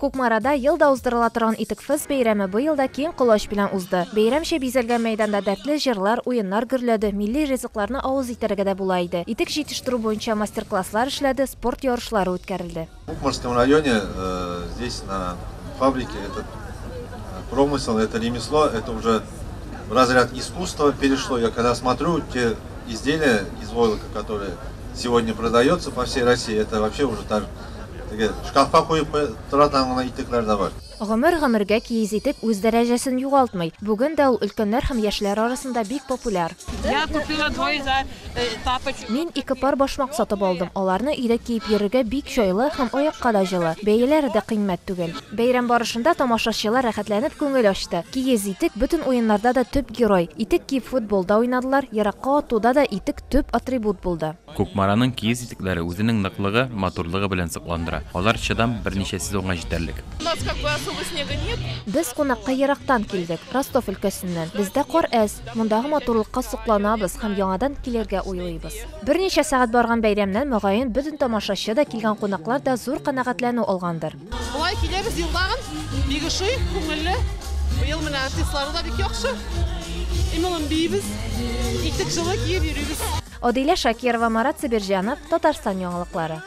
Кукмарада ел да уздырыла торган Итек-фест бәйрәме быел да киң колач белән узды. Бәйрәмчә бизәлгән мәйданда дәртле җырлар, уеннар гөрләде, милли ризыкларны авыз итәргә дә була иде. Итек җитештерү буенча мастер-класслар эшләде, спорт ярышлары үткәрелде. В Кукмарском районе здесь на фабрике этот промысел, это ремесло, это уже в разряд искусства перешло. Я когда смотрю те изделия из войлока, которые сегодня продаются по всей России, это вообще уже так Теге шкафка куеп тора торган гына итекләр дә бар. Гомер-гомергә киез итек үз дәрәҗәсен югалтмый. Бүген дә ул өлкәннәр һәм яшьләр арасында бик популяр. Я купила двое за тапочек. Мин ике пар башмак сатып алдым. Аларны өйдә киеп йөрергә бик җайлы һәм аякка да җылы. Бәяләре дә кыйммәт түгел. Бәйрәм барышында тамашачылар рәхәтләнеп күңел ачты. Киез итек бөтен уеннарда да төп герой. Итек киеп футбол да уйнадылар, еракка атуда да итек төп атрибут булды. Кукмараның киез итекләре үзенең ныклыгы, матурлыгы белән сокландыра. Алар чыдам, берничә сезонга җитәрлек. У нас как бы особо снега нет. Без кунакка ерактан килдек, Ростов өлкәсеннән. Бездә кар әз. Мондагы матурлыкка сокланабыз һәм яңадан килергә уйлыйбыз. Берничә сәгать барган бәйрәмнән, мөгаен, бөтен тамашачы да, килгән кунаклар да зур канәгатьләнү алгандыр. Болай киләбез елдагын, бик ошый, күңелле. Быел менә артистлары да бик яхшы. Именно биибез, итек җылы киеп йөрибез. Адилә Шакирова, Марат Сабирҗанов, Татарстан яңалыклары.